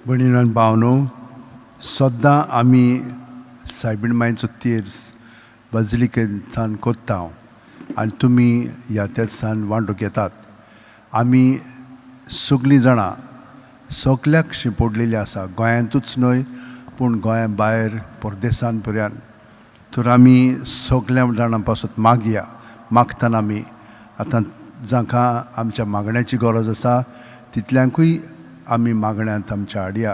भयणीनो आनी भावनो, सद्दां आमी सायबीण मायचो तेर्स बाजिलिकेंतल्यान कोत्ता आनी तुमी ह्या तेर्सान वांटो घेतात. आमी सगळीं जाणां सगल्याक शिंपडलेलीं आसा, गोंयांतूच न्हय पूण गोंया भायर परदेसान पर्यंत. तर आमी सगल्या जाणां पासत मागया. मागतना आमी आतां जांकां आमच्या मागण्याची गरज आसा तितल्यांकूय आमी मागण्यांत आमच्या हाडया,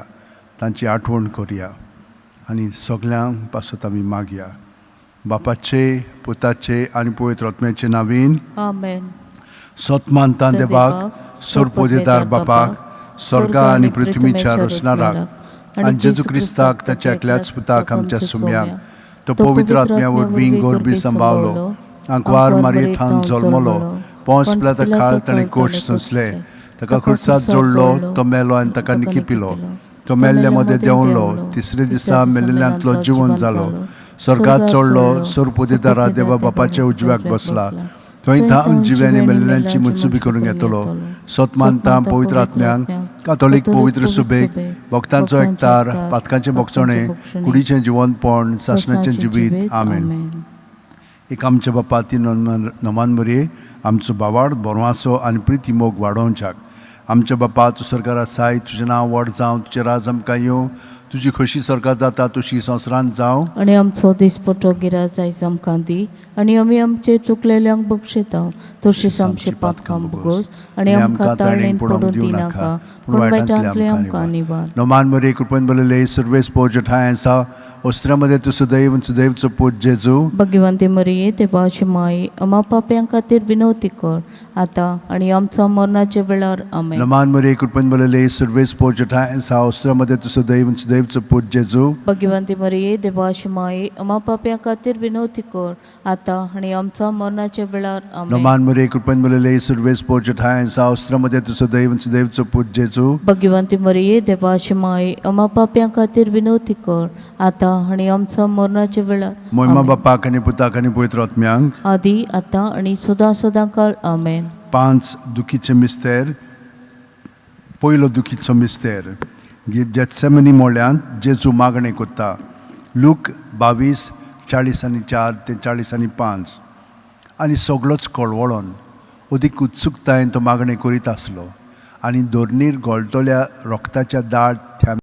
तांची आठवण करया आनी सगल्यां पासत आमी मागया. बापाचे, पुताचे आनी पवित्र आत्म्याचे नावीन. आमेन. सत मानता देवाक, सोरपोदेदार बापाक, स्वर्गा आनी पृथ्वीच्या रोसणाराक, आनी जेजू क्रिस्ताक ताच्या एकल्याच पुताक आमच्या सुम्याक, तो पवित्र आत्म्या वरवीं गोरबी सांबावलो, आंकवार मारये थावन जल्मलो, पोंस पिलाता खाल ताणें कोश सोंसले, ताका खुर्सात जोडलो, तो मेलो आनी ताका निकिपिलो, तो मेल्ल्या मदें देंवलो, तिसरे दिसा मेल्ल्यांतलो जिवन जालो, स्वर्गात चडलो, सोरपोदेदारा देवा बापाच्या उजव्याक बसला, थंय धांवन जिव्यांनी मेल्ल्यांची मुत्सुबी करूंक येतलो. सत मानता पवित्र आत्म्यांक, कातोलीक पवित्र सुबेक, भक्तांचो एकतार, पातकांचें भोगसणें, कुडीचें जिवनपण, सासणाचें जिवीत. आमेन. एक आमच्या बापा ती नमान मरये, आमचो बावाड बरो आनी प्रिती मोग वाडोवच्याक. आमच्या बापा, तूं सरकार आसाय, तुजें नांव व्हड जावं, तुजें राज आमकां येवं, तुजी खोशी सरकार जाता तशी संवसारांत जावं. आनी आमचो दिसपटो गिराज आयज आमकां दी आनी आमी आमचे चुकलेल्यांक बक्षिता, तशीच आमचे पातकां भोगोस आनी आमकां ताळणेन पडून दिनाका, पूण वायटांतले आमकां निवार. नमान मरे, कृपेन बरले, सुर्वेस पोज ठाय आसा, ओस्त्रा तूं सुदैव सुदैवचो पूत जेजू. भगवंती मरिये, देवाची माई, आमा पाप्यां खातीर विनवती कर, आतां आनी आमच्या मरणाच्या वेळार. आमेन. नमान मरे, कृपेन बरले, सुर्वेस पोज ठाय आसा, ओस्त्रा तूं सुदैव सुदैवचो पूत जेजू. भगवंती मरिये, देवाची माई, आमा पाप्यां खातीर विनवती कर, आतां आनी आमच्या मरणाच्या वेळार. आमेन. नमान मरे, कृपेन बरले, सुर्वेस पोज ठाय आसा, ओस्त्रा तूं सुदैव सुदैवचो पूत जेजू. भगवंती मरिये, देवाची माई, आमा पाप्यां खातीर विनवती कर, आतां आनी आमच्या मरणाच्या वेळार. मोहिमा आमेन. बापाक आनी पुताक आनी पवित्र आत्म्यांक. आदी, आतां आनी सदां सदां काळ. आमेन. पांच दुखीचे मिस्तेर. पयलो दुखीचो मिस्तेर, जेत्सेमनी मोळ्यांत जेजू मागणें कोत्ता. लूक 22, 44 ते 45. आनी सगळोच कळवळोन अदीक उत्सुकतायेन तो मागणें करीत आसलो आनी धरणीर गळटल्या रोगताच्या दाट थ्या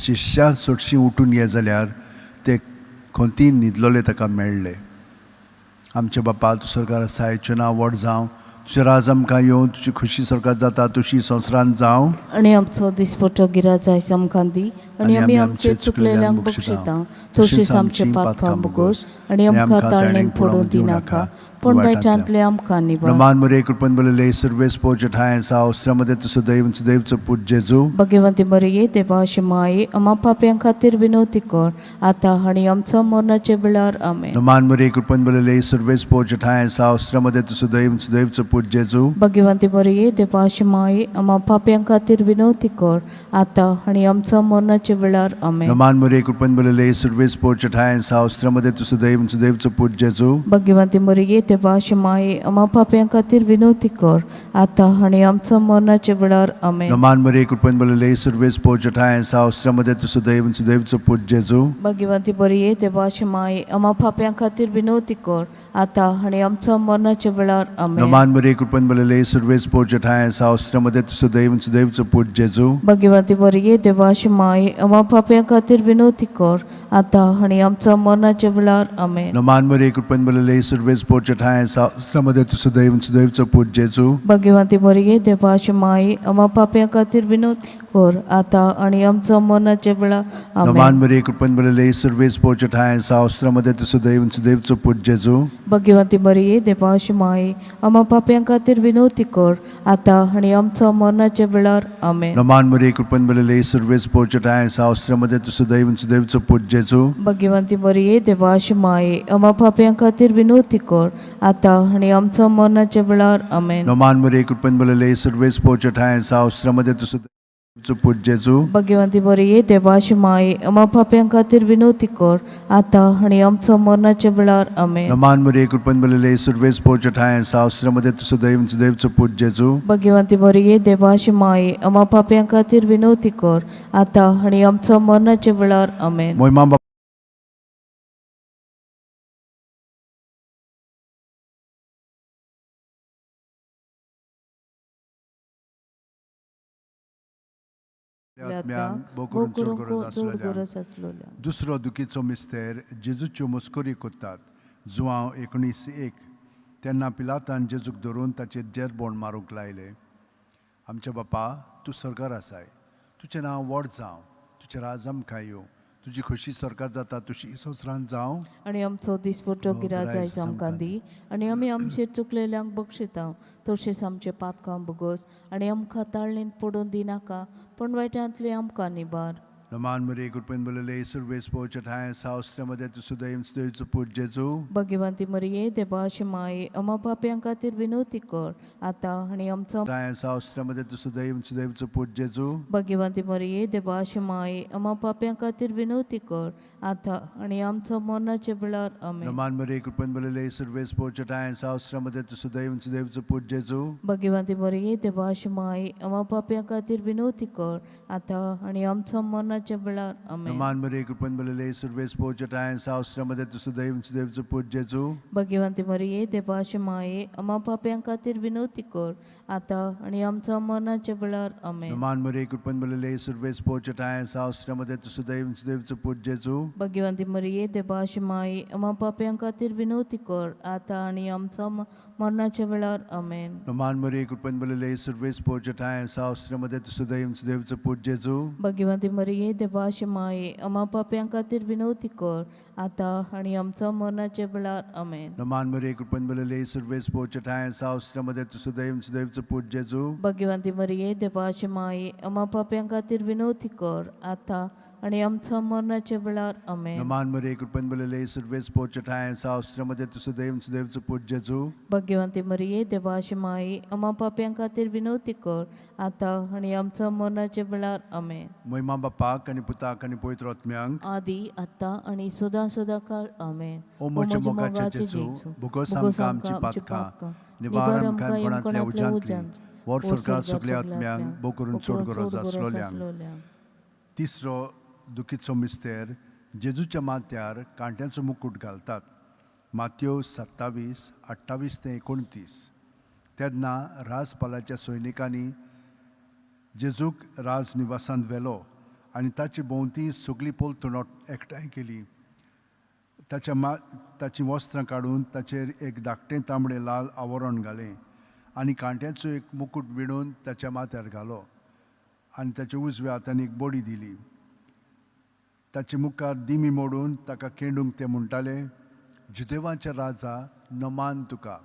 शिश्यां चडशीं उठून ये जाल्यार ते खंती न्हिदलोले ताका मेळ्ळे. आमच्या बापा, तूं सरकार आसाय, तुजें नांव व्हड जावं, तुजें राज आमकां येवं, तुजी खुशी सरकार जाता तशी संवसारांत जावं. आनी आमचो दिसपटो गिराज आयज आमकां दी आनी आमी आमचे चुकलेल्यांक बक्षिता, तशीच आमचे पातकां भोगोस आनी आमकां ताळणेन पडूं दिनाका, पूण वायटांतले आमकां निवार. नमान मरे, कृपेन बरले, सुर्वेस पोज ठाय आसा, ओस्त्रा तूं सुदैव सुदैवचो पूत जेजू. भगवंती मरिये, देवाची माई, आमा पाप्यां खातीर विनवती कर, आतां आनी आमच्या मरणाच्या वेळार. आमेन. नमान मरे, कृपेन बरले, सुर्वेस पोज ठाय आसा, ओस्त्रा तूं सुदैव सुदैवचो पूत जेजू. भगवंती मरिये, देवाची माई, आमा पाप्यां खातीर विनवती कर, आतां आनी आमच्या मरणाच्या वेळार. आमेन. नमान मरे, कृपेन बरले, सुर्वेस पोज ठाय आसा, ओस्त्रा तूं सुदैव सुदैवचो पूत जेजू. भगवंती मरिये, देवाची माई, आमा पाप्यां खातीर विनवती कर, आतां आनी आमच्या मरणाच्या वेळार. आमेन. नमान मरे, कृपेन बरले, सुर्वेस पोज ठाय आसा, ओस्त्रा तूं सुदैव सुदैवचो पूत जेजू. भगवंती मरिये, देवाची माई, आमा पाप्यां खातीर विनवती कर, आतां आनी आमच्या मरणाच्या वेळार. आमेन. नमान मरे, कृपेन बरले, सुर्वेस पोज ठाय आसा, ओस्त्रा तूं सुदैव सुदैवचो पूत जेजू. भगवंती मरिये, देवाची माई, आमा पाप्यां खातीर विनवती कर, आतां आनी आमच्या मरणाच्या वेळार. आमेन. नमान मरे, कृपेन बरले, सुर्वेस पोज ठाय आसा, ओस्त्रा तूं सुदैव सुदैवचो पूत जेजू. भगवंती मरिये, देवाची माई, आमा पाप्यां खातीर विनवती कर, आतां आनी आमच्या मरणाच्या वेळार. आमेन. नमान मरे, कृपेन बरले, सुर्वेस पोज ठाय आसा, ओस्त्रा तूं सुदैव सुदैवचो पूत जेजू. भगवंती मरिये, देवाची माई, आमा पाप्यां खातीर विनवती कर, आतां आनी आमच्या मरणाच्या वेळार. आमेन. नमान मरे, कृपेन बरले, सुर्वेस पोज ठाय आसा, ओस्त्रा तूं सुदैव सुदैवचो पूत जेजू. भगवंती मरिये, देवाची माई, आमा पाप्यां खातीर विनवती कर, आतां आनी आमच्या मरणाच्या वेळार. आमेन. नमान मरे, कृपेन बरले, सुर्वेस पोज ठाय आसा, ओस्त्रा तूं सुदैव पूत जेजू. भाग्यवंती मरिये, देवाची माय, आम्हा पाप्यां खातीर विनवती कर, आतां आनी आमचो मरणाच्या वेळार. आमेन. नमान मरिये, कृपेन भरलेले, सुरवेस पोवच्या ठांय सावसऱ्यामध्ये तूं सुदैव सुदैवचो पूत जेजू. भाग्यवंती मरिये, देवाची माय, आम्हा पाप्यां खातीर विनवती कर, आतां आनी आमचो मरणाच्या वेळार. आमेन. मोहिमा आत्म्यांक भोव करून चड गरज आसलेल्यांक. गरज आसलेल्या. दुसरो दुखीचो मिस्तेर, जेजूच्यो मस्करी करतात. जुवांव 19:1. तेन्ना पिलातान जेजूक धरून ताचेर जेरबोण मारूंक लायले. आमच्या बापा, तूं सरकार आसाय, तुजें नांव व्हड जावं, तुजें राज आमकां येवं, तुजी खोशी सरकार जाता तुशी संवसारांत जावं. आनी आमचो दिसपट्टो हो, गिराज गिरायक आयज आमकां दी आनी आमी आमचेर चुकलेल्यांक बक्षिता तशेंच आमचें पातकां भोगोस आनी आमकां ताळणींत पडून दिनाका, पूण वायटांतली आमकां निबार. नमान मरिये, कृपेन भरलेले, सुरवेस पोवच्या ठांय सावसऱ्यामध्ये तूं सुदैव सुदैवचो पूत जेजू. भाग्यवंती मरिये, देवाची माय, आम्हा पापयां खातीर विनवती कर, आतां आनी आमचो ठांय सावसऱ्यामध्ये तूं सुदैव सुदैवचो पूत जेजू. भाग्यवंती मरिये, देवाची माय, आम्हा पापयां खातीर विनवती कर, आतां आनी आमचो मरणाच्या वेळार. आमेन. नमान मरिये, कृपेन भरलेले, सुरवेस पोवच्या ठांय सावसऱ्यामध्ये तूं सुदैव सुदैवचो पूत जेजू. भाग्यवंती मरिये, देवाची माय, आम्हा पापयां खातीर विनवती कर, आतां आनी आमचो मरणाच्या वेळार. आमेन. नमान मरिये, कृपेन भरलेले, सुरवेस पोवच्या ठांय सावसऱ्यामध्ये तूं सुदैव सुदैवचो पूत जेजू. भाग्यवंती मरिये, देवाची माये, आम्हा पापयां खातीर विनवती कर, आतां आनी आमचो मरणाच्या वेळार. आमेन. नमान मरिये, कृपेन भरलेले, सुरवेस पोवच्या ठांय सावसऱ्यामध्ये तूं सुदैव सुदैवचो पूत जेजू. भाग्यवंती मरिये, देवाची माये, आम्हा पापयां खातीर विनवती कर, आतां आनी आमचो मरणाच्या वेळार. आमेन. नमान मरिये, कृपेन भरलेले, सुरवेस पोवच्या ठांय सावसऱ्यामध्ये तूं सुदैव सुदैवचो पूत जेजू. भाग्यवंती मरिये, देवाची माये, आम्हा पापयां खातीर विनवती कर, आतां आनी आमचो मरणाच्या वेळार. आमेन. नमान मरिये, कृपेन भरलेले, सुरवेस पोवच्या ठांय सावसऱ्यामध्ये तूं सुदैव सुदैवचो पूत जेजू. भाग्यवंती मरिये, देवाची माये, आम्हा पापयां खातीर विनवती कर, आतां आनी आमचो मरणाच्या वेळार. आमेन. नमान मरिये, कृपेन भरलेले, सुरवेस पोवच्या ठांय सावसऱ्यामध्ये तूं सुदैव सुदैवचो पूत जेजू. भाग्यवंती मरिये, देवाची माई, आम्हा पापयां खातीर विनवती कर, आतां आनी आमचो मरणाच्या वेळार. आमेन. मोहिमा बापाक आनी पुताक आनी पवित्र आत्म्यांक. आदी आत्तां आनी सदां सदां काळ. आमेन. ओ म्हज्या मोगाच्या जेजू, भोगोस आमकां आमची पातकां, निवार आमकां कोणांतल्या उज्यांतली, वर सरकार सगल्या आत्म्यांक, भोव करून चड गरज आसलोल्यांक. तिसरो दुखीचो मिस्तेर, जेजूच्या माथ्यार कांट्यांचो मुकूट घालतात. मात्यो 27:28 ते 29. तेन्ना राजपालाच्या सैनिकांनी जेजूक राजनिवासांत व्हेलो आनी ताचे भोंवती सगळी पलतण एकठांय केली. ताच्या मा ताचीं वस्त्रां काडून ताचेर एक धाकटें तांबडें लाल आवरण घालें आनी कांट्याचो एक मुकूट विणून ताच्या माथ्यार घालो आनी ताच्या उजव्या हातान एक बडी दिली. ताचे मुखार दिमी मोडून ताका केंडूंक ते म्हणटाले, जुदेवाचे राजा, नमान तुका.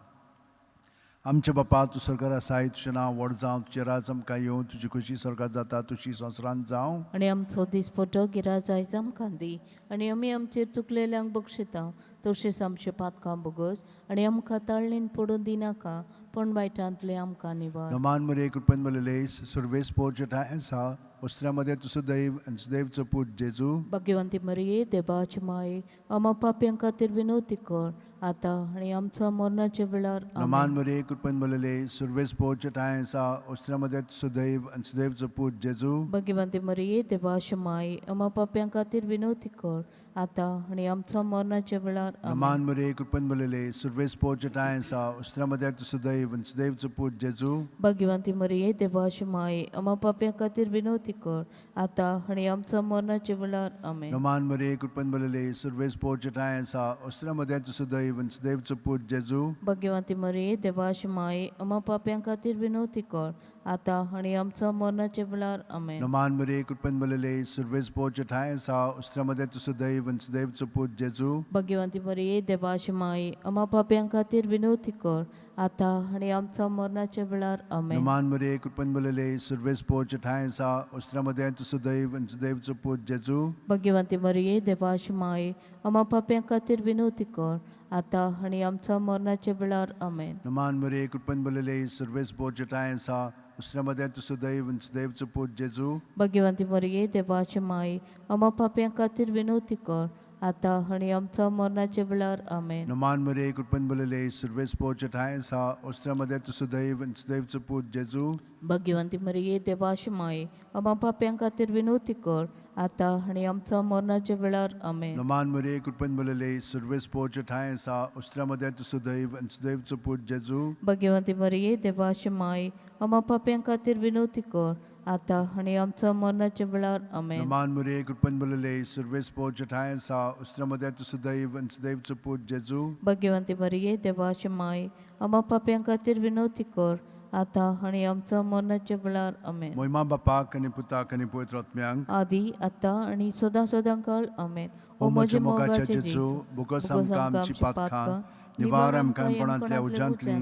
आमच्या बापा, तूं सरकार आसाय, तुजें नांव व्हड जावं, तुजें राज आमकां येवं, तुजी खोशी सरकार जाता तुशी संवसारांत जावं. आनी आमचो दिसपटो गिराज आयज आमकां दी आनी आमी आमचेर चुकलेल्यांक बक्षिता तशेंच आमचे पातकां भोगोस आनी आमकां ताळणीन पडून दिनाका, पूण वायटांतले आमकां निवार. नमान मरे, कृपेन भरलेलेस, सुरवेस पोर ठांय आसा, वस्त्रामध्ये तूं सुदैव आनी सुदैवचो पूत जेजू. भाग्यवंती मरिये, देवाची माये, आम्हा पापयां खातीर विनवती कर, आतां आनी आमचो मरणाच्या वेळार. आमेन. नमान मरे, कृपेन भरलेले, सुरवेस पोर ठांय आसा, वस्त्रामध्ये तूं सुदैव आनी सुदैवचो पूत जेजू. भाग्यवंती मरिये, देवाची माये, आम्हा पापयां खातीर विनवती कर, आतां आनी आमचो मरणाच्या वेळार. आमेन. नमान मरे, कृपेन भरलेले, सुरवेस पोर ठांय आसा, वस्त्रामध्ये तूं सुदैव आनी सुदैवचो पूत जेजू. भाग्यवंती मरिये, देवाची माये, आम्हा पापयां खातीर विनवती कर, आतां आनी आमचो मरणाच्या वेळार. आमेन. नमान मरे, कृपेन भरलेले, सुरवेस पोर ठांय आसा, वस्त्रामध्ये तूं सुदैव आनी सुदैवचो पूत जेजू. भाग्यवंती मरिये, देवाची माये, आम्हा पापयां खातीर विनवती कर, आतां आनी आमचो मरणाच्या वेळार. आमेन. नमान मरे, कृपेन भरलेले, सुरवेस पोर ठांय आसा, वस्त्रामध्ये तूं सुदैव आनी सुदैवचो पूत जेजू. भाग्यवंती मरिये, देवाची माये, आम्हा पापयां खातीर विनवती कर, आतां आनी आमचो मरणाच्या वेळार. आमेन. नमान मरे, कृपेन भरलेले, सुरवेस पोर ठांय आसा, वस्त्रामध्ये तूं सुदैव आनी सुदैवचो पूत जेजू. भाग्यवंती मरिये, देवाची माये, आम्हा पापयां खातीर विनवती कर, आतां आनी आमच्या मरणाच्या वेळार. आमेन. नमान मरे, कृपेन भरलेले, सर्वेस पोर आसा, उसऱ्या मदें तूं सुदैव आनी सुदैवचो पूत जेजू. भगवंती मरिये, देवाची माई, आम्हा पापयां खातीर विनवती कर, आतां आनी आमच्या मरणाच्या वेळार. आमेन. नमान मरे, कृपेन भरलेले, सर्वेस पोर आसा, उसऱ्या मदें तूं सुदैव आनी सुदैवचो पूत जेजू. भगवंती मरिये, देवाची माई, आम्हा पापयां खातीर विनवती कर, आतां आनी आमच्या मरणाच्या वेळार. आमेन. नमान मरे, कृपेन भरलेले, सर्वेस पोर आसा, उसऱ्या मदें तूं सुदैव आनी सुदैवचो पूत जेजू. भगवंती मरिये, देवाची माई, आम्हा पापयां खातीर विनवती कर, आतां आनी आमच्या मरणाच्या वेळार. आमेन. नमान मरे, कृपेन भरलेले, सर्वेस पोर आसा, उसऱ्या मदें तूं सुदैव आनी सुदैवचो पूत जेजू. भगवंती मरिये, देवाची माई, आम्हा पापयां खातीर विनवती कर, आतां आनी आमच्या मरणाच्या वेळार. आमेन. मोहिमा बापाक आनी पुताक आनी पवित्र आत्म्यांक. आदी, आतां आनी सदां सदां काळ. आमेन. ओ म्हज्या मोगाच्या जेजू, बोगस आमकां आमची पातकां, निवार आमकां कोणांतल्या उज्यांतली,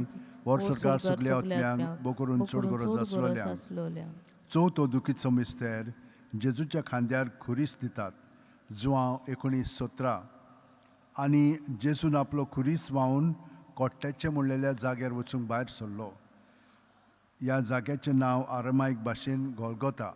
वर सरकार सगल्या आत्म्यांक, बोकरून चड गरज आसलोल्या. आसलोल्या. चवथो दुखीचो मिस्तेर, जेजूच्या खांद्यार खुरीस दितात. जुआंव 19:17. आनी जेजून आपलो खुरीस व्हांवन कोट्ट्याचें म्हणलेल्या जाग्यार वचूंक भायर सरलो. ह्या जाग्याचें नांव आरमायक भाशेन गोलगोता.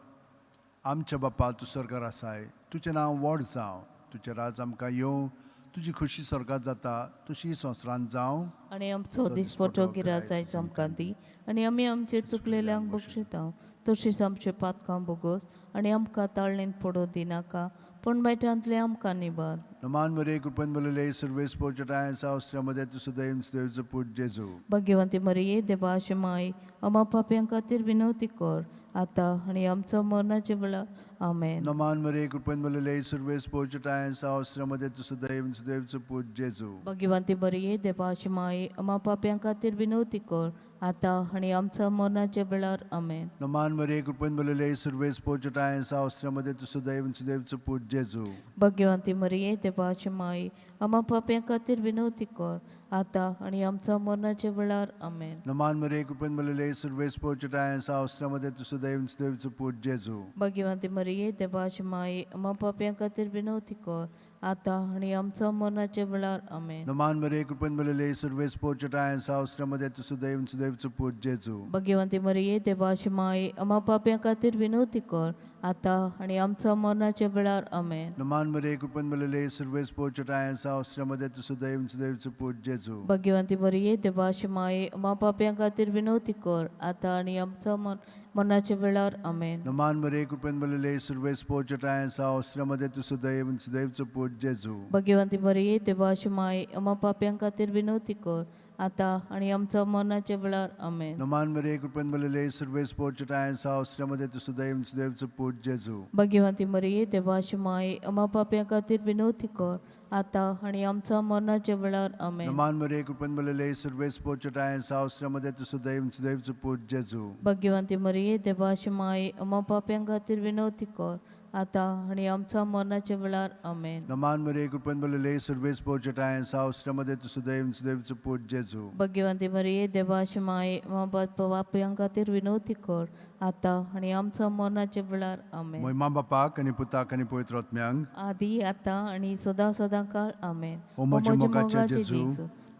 आमच्या बापा, तूं सरकार आसाय, तुजें नांव व्हड जावं, तुजें राज आमकां येवं, तुजी खुशी स्वर्गात जाता तशी संवसारांत जावं. आनी आमचो दिसपटो गिरास आयज आमकां दी, आनी आमी आमचे चुकलेल्यांक बक्षिता तशीच आमचे पातकां बोगोस, आनी आमकां ताळणेंत पडूं दिनाका, पूण बायटांतले आमकां निबार. नमान मरे, कृपेन भरलेले, सर्वेस पोर आसा, उसऱ्या मदें तूं सुदैव सुदैवचो पूत जेजू. भाग्यवंती मरिये, देवाची माय, आम्हा पापयां खातीर विनवती कर, आतां आनी आमचो मरणाच्या वेळार. आमेन. नमान मरे, कृपेन भरलेले, सर्वेस पोर आसा, उसऱ्या मदें तूं सुदैव सुदैवचो पूत जेजू. भाग्यवंती मरिये, देवाची माय, आम्हा पापयां खातीर विनवती कर, आतां आनी आमचो मरणाच्या वेळार. आमेन. नमान मरे, कृपेन भरलेले, सर्वेस पोर आसा, उसऱ्या मदें तूं सुदैव सुदैवचो पूत जेजू. भाग्यवंती मरिये, देवाची माय, आम्हा पापयां खातीर विनवती कर, आतां आनी आमचो मरणाच्या वेळार. आमेन. नमान मरे, कृपेन भरलेले, सर्वेस पोर आसा, उसऱ्या मदें तूं सुदैव सुदैवचो पूत जेजू. भाग्यवंती मरिये, देवाची माय, आम्हा पापयां खातीर विनवती कर, आतां आनी आमचो मरणाच्या वेळार. आमेन. नमान मरे, कृपेन भरलेले, सर्वेस पोर आसा, उसऱ्या मदें तूं सुदैव सुदैवचो पूत जेजू. भाग्यवंती मरिये, देवाची माय, आम्हा पापयां खातीर विनवती कर, आतां आनी आमचो मरणाच्या वेळार. आमेन. नमान मरे, कृपेन भरलेले, सर्वेस पोर आसा, उसऱ्या मदें तूं सुदैव सुदैवचो पूत जेजू. भाग्यवंती मरिये, देवाची माय, आम्हा पापयां खातीर विनवती कर, आतां आनी आमचो मरणाच्या वेळार. आमेन. नमान मरे, कृपेन भरलेले, सर्वेस पोर आसा, उसऱ्या मदें तूं सुदैव सुदैवचो पूत जेजू. भाग्यवंती मरिये, देवाची माय, आम्हा पापयां खातीर विनवती कर, आतां आनी आमचो मरणाच्या वेळार. आमेन. नमान मरे, कृपेन भरलेले, सर्वेस पोर आसा, उसऱ्या मदें तूं सुदैव सुदैवचो पूत जेजू. भाग्यवंती मरिये, देवाची माय, आम्हा पापयां खातीर विनवती कर, आतां आनी आमचो मरणाच्या वेळार. आमेन. नमान मरे, कृपेन भरलेले, सर्वेस पोर आसा, उसऱ्या मदें तूं सुदैव सुदैवचो पूत जेजू. भाग्यवंती मरिये, देवाची माय, आम्हा पापयां खातीर विनवती कर, आतां आनी आमचो मरणाच्या वेळार. आमेन. नमान मरे, कृपेन भरलेले, सर्वेस पोर आसा, उसऱ्या मदें तूं सुदैव सुदैवचो पूत जेजू. भाग्यवंती मरिये, देवाची माय, आम्हा पापयां खातीर विनवती कर, आतां आनी आमचो मरणाच्या वेळार. आमेन. मोहिमा बापाक आनी पुताक आनी पवित्र आत्म्यांक. आदी, आतां आनी सदां सदां काळ. आमेन. ओ म्हज्या मोगाच्या जेजू,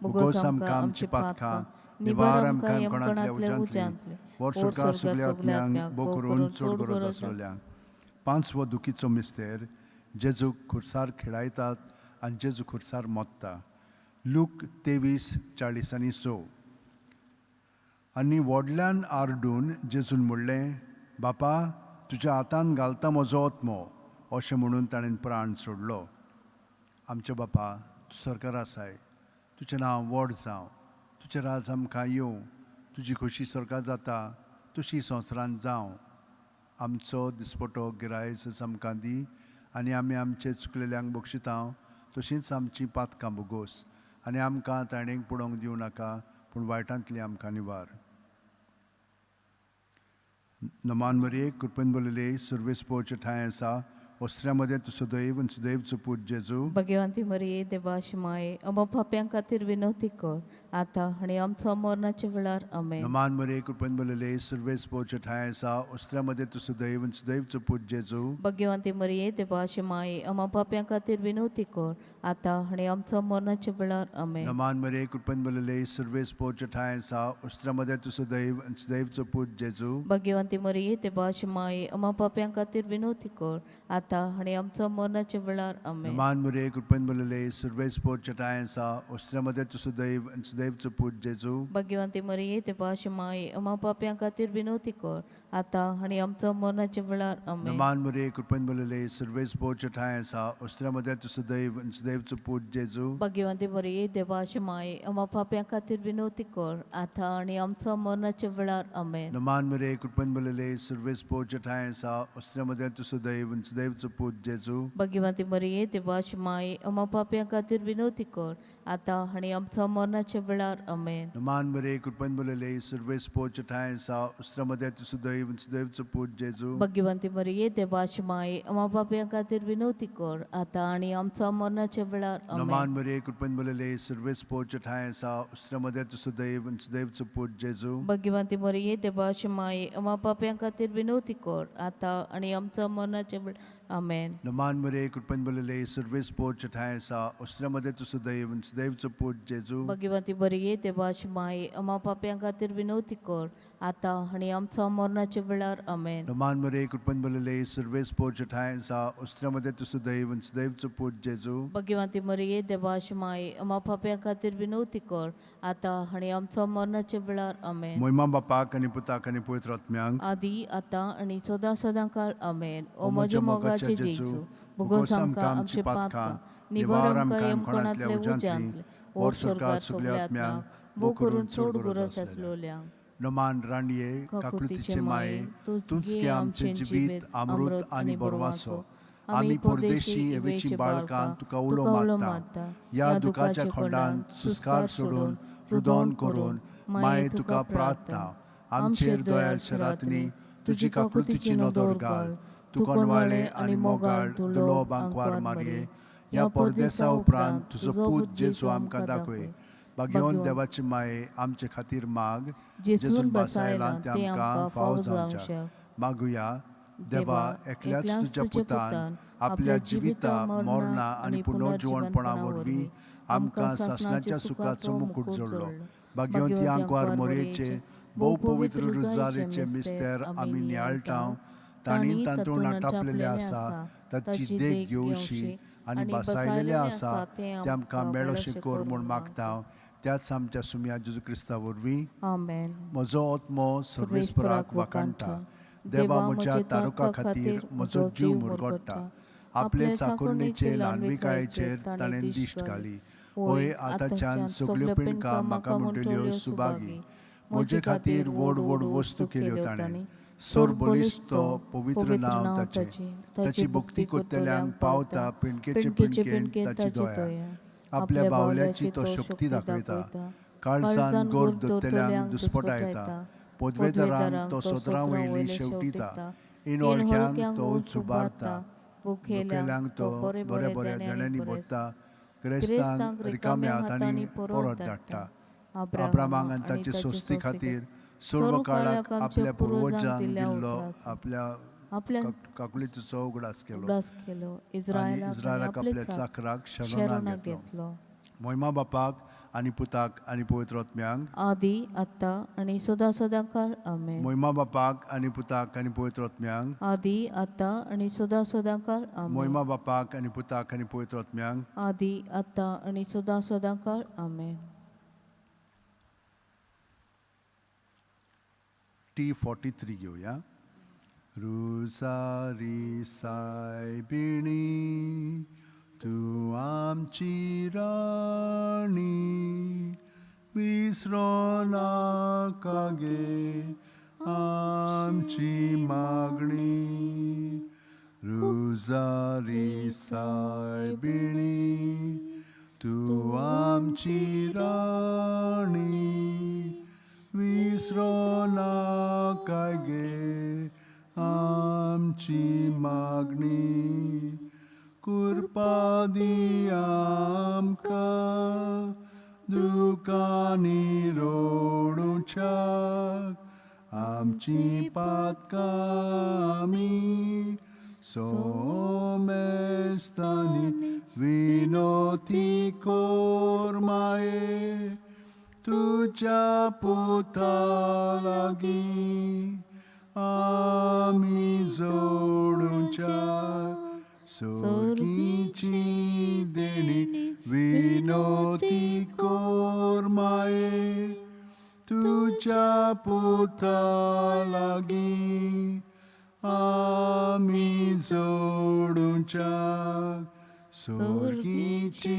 बोगोस आमकां आमची पातकां, निवार आमकां कोणांतल्या उज्यांतली, वर सरकार सगल्या आत्म्यांक, बो करून चड गरज आसलोल्यांक. पांचवो दुखीचो मिस्तेर, जेजूक खुर्सार खेळायतात आनी जेजू खुर्सार मोत्ता. लूक 23:40 आनी 6. आनी व्हडल्यान आरडून जेजून म्हणलें, बापा, तुज्या हातान घालता म्हजो आत्मो. अशें म्हणून ताणें प्राण सोडलो. आमच्या बापा, तूं सरकार आसाय, तुजें नांव व्हड जावं, तुजें राज आमकां येवं, तुजी खोशी स्वर्गात जाता तशी संवसारांत जावं. आमचो दिसपटो गिरायस आमकां दी, आनी आमी आमचे चुकलेल्यांक बक्षिता तशींच आमची पातकां बोगोस, आनी आमकां ताणेक पडोवंक दिवं नाका, पूण वायटांतली आमकां निवार. नमान मरिये, कृपेन भरलेले, सुर्वेस पोवचे ठांय आसा, वस्त्र्या मदें तूं सदैव आनी सुदैवचो पूत जेजू. भगवंती मरिये, देवाची माये, आम्हा पाप्यां खातीर विनवती कर, आतां आनी आमचो मरणाच्या वेळार. आमेन. नमान मरे कृपेन भरलेले, सुर्वेस पोवचे ठांय आसा. उस्त्र्या मदें तूं सुदैव आनी सुदैवचो पूत जेजू. भग्यवंती मरिये, देवाची माई, आमा पाप्यां खातीर विनवती कर, आतां आनी आमचो मरणाच्या वेळार. आमेन. नमान मरे कृपेन भरलेले, सुर्वेस पोवचे ठांय आसा. उस्त्र्या मदें तूं सुदैव आनी सुदैवचो पूत जेजू. भग्यवंती मरिये, देवाची माई, आमा पाप्यां खातीर विनवती कर, आतां आनी आमचो मरणाच्या वेळार. आमेन. नमान मरे कृपेन भरलेले, सुर्वेस पोवचे ठांय आसा. उस्त्र्या मदें तूं सुदैव आनी सुदैवचो पूत जेजू. भग्यवंती मरिये, देवाची माई, आमा पाप्यां खातीर विनवती कर, आतां आनी आमचो मरणाच्या वेळार. आमेन. नमान मरे कृपेन भरलेले, सुर्वेस पोवचे ठांय आसा. उस्त्र्या मदें तूं सुदैव आनी सुदैवचो पूत जेजू. भग्यवंती मरिये, देवाची माई, आमा पाप्यां खातीर विनवती कर, आतां आनी आमचो मरणाच्या वेळार. आमेन. नमान मरे कृपेन भरलेले, सुर्वेस पोवचे ठांय आसा. उस्त्र्या मदें तूं सुदैव आनी सुदैवचो पूत जेजू. भग्यवंती मरिये, देवाची माई, आमा पाप्यां खातीर विनवती कर, आतां आनी आमचो मरणाच्या वेळार. आमेन. नमान मरे कृपेन भरलेले, सुर्वेस पोवचे ठांय आसा. उस्त्र्या मदें तूं सुदैव आनी सुदैवचो पूत जेजू. भग्यवंती मरिये, देवाची माई, आमा पाप्यां खातीर विनवती कर, आतां आनी आमचो मरणाच्या वेळार. आमेन. नमान मरे कृपेन भरलेले, सुर्वेस पोवचे ठांय आसा. उस्त्र्या मदें तूं सुदैव आनी सुदैवचो पूत जेजू. भग्यवंती मरिये, देवाची माई, आमा पाप्यां खातीर विनवती कर, आतां आनी आमचो मरणाच्या वेळार. आमेन. नमान मरे कृपेन भरलेले, सुर्वेस पोवचे ठांय आसा. उस्त्र्या मदें तूं सुदैव आनी सुदैवचो पूत जेजू. भग्यवंती मरिये, देवाची माई, आमा पाप्यां खातीर विनवती कर, आतां आनी आमचो मरणाच्या वेळार. आमेन. नमान मरे कृपेन भरलेले, सुर्वेस पोवचे ठांय आसा. उस्त्र्या मदें तूं सुदैव आनी सुदैवचो पूत जेजू. भग्यवंती मरिये, देवाची माई, आमा पाप्यां खातीर विनवती कर, आतां आनी आमचो मरणाच्या वेळार. आमेन. मोहिमा बापाक आनी पुताक आनी पवित्र आत्म्यांक. आदी आतां आनी सदां सदां काळ. आमेन. ओ म्हज्या मोगाचे जेजू, भोगोस आमकां आमचे पातकां, निवार आमकां यमकोणांतल्या उज्यांतले, ओर स्वर्गात सगल्या आत्म्यांक, भो करून चड गरज आसलोल्यांक. नमान रांडये, काकलुतीचे माये, तूंच गे आमचें जिवीत, अमृत आनी बरवासो. आमी परदेशी हेवेची बाळकां तुका उलो मारता. ह्या दुखाच्या खोंडान सुस्कार सोडून रुदोन करून माये तुका प्रार्थना. आमचेर दयाळ शरातनी तुजी काकुळतीची नदर घाल. तूं कोणवाळे आनी मोगाळ दुलो बांकवार मारये, ह्या परदेसा उपरांत तुजो पूत जेजू आमकां दाखय. भाग्यवंत देवाची माये, आमचे खातीर माग. जेजून बसायला ते आमकां फावो जावंक. मागुया. देवा, एकल्याच तुज्या पुतान आपल्या जिविता, मरणा आनी पुनर्जिवणपणा वरवीं आमकां सासणाच्या सुखाचो मुकूट जोडलो. भाग्यवंती आंकवार मोरयेचे भोव पवित्र रुजारेचे मिस्तेर आमी नियाळटा. तांणी तातूंत नाटापलेले आसा ताची देख घेवशी आनी बसायलेले आसा ते आमकां मेळोशें कर म्हूण मागता, त्याच आमच्या सुम्या जेजू क्रिस्ता वरवीं. आमेन. म्हजो आत्मो सर्वेस्पराक वाखाणटा. देवा म्हज्या तारुका खातीर म्हजो जीव मुरगोडटा. आपले चाकोरणेचे ल्हानविकायेचेर ताणें दिश्ट घाली. होय, आतांच्यान सगल्यो पिणकां म्हाका म्हणटल्यो सुभागी. म्हजे खातीर व्हड व्हड वस्तू केल्यो ताणें. सोर बळिश्ट तो पवित्र नांव ताचें. ताची भक्ती करतल्यांक पावता पिणकेचे पिणकेन ताची दया. आपल्या बावल्याची तो शक्ती दाखयता. काळजान गोर दत्तल्यांक दुस्पटायता. पदवेदारांक तो सदरां वयली शेवटिता. इनवळख्यांक तो उंच उबारता. दुखेल्यांक तो बऱ्या बऱ्या देण्यांनी भरता. क्रिस्तांक रिकाम्या हातांनी परत धाडटा. अब्रामाक आनी ताचे सोस्ती खातीर सर्व काळाक आपल्या पुर्वजांक दिल्लो आपल्या आपल्या काकुळीचो उगडास केलो. उगडास केलो. आनी इस्रायलाक इस्रायलाक आपल्या चाकराक शरणाक शरणाक घेतलो. घेतलो. मोहिमा बापाक आनी पुताक आनी पवित्र आत्म्यांक. आदी आतां आनी सदां सदां काळ. आमेन. मोहिमा बापाक आनी पुताक आनी पवित्र आत्म्यांक. आदी आतां आनी सदां सदां काळ. आमेन. मोहिमा बापाक आनी पुताक आनी पवित्र आत्म्यांक. आदी आतां आनी सदां सदां काळ. आमेन. T43 घेवया. रुजारी सायबिणी, तूं आमची राणी, विसरो नाका गे आमची मागणी. रुजारी सायबिणी, तूं आमची राणी, विसरो नाका गे आमची मागणी. कृपा दी आमकां दुकानी जोडुच्याक आमची पातकां आमी सोमेस्तानी विनोती कोर माये तुज्या पुता लागीं आमी जोडुच्याक सोर्गीची देणी विनोती कोर माये तुज्या पुता लागीं आमी जोडुच्याक सोर्गीची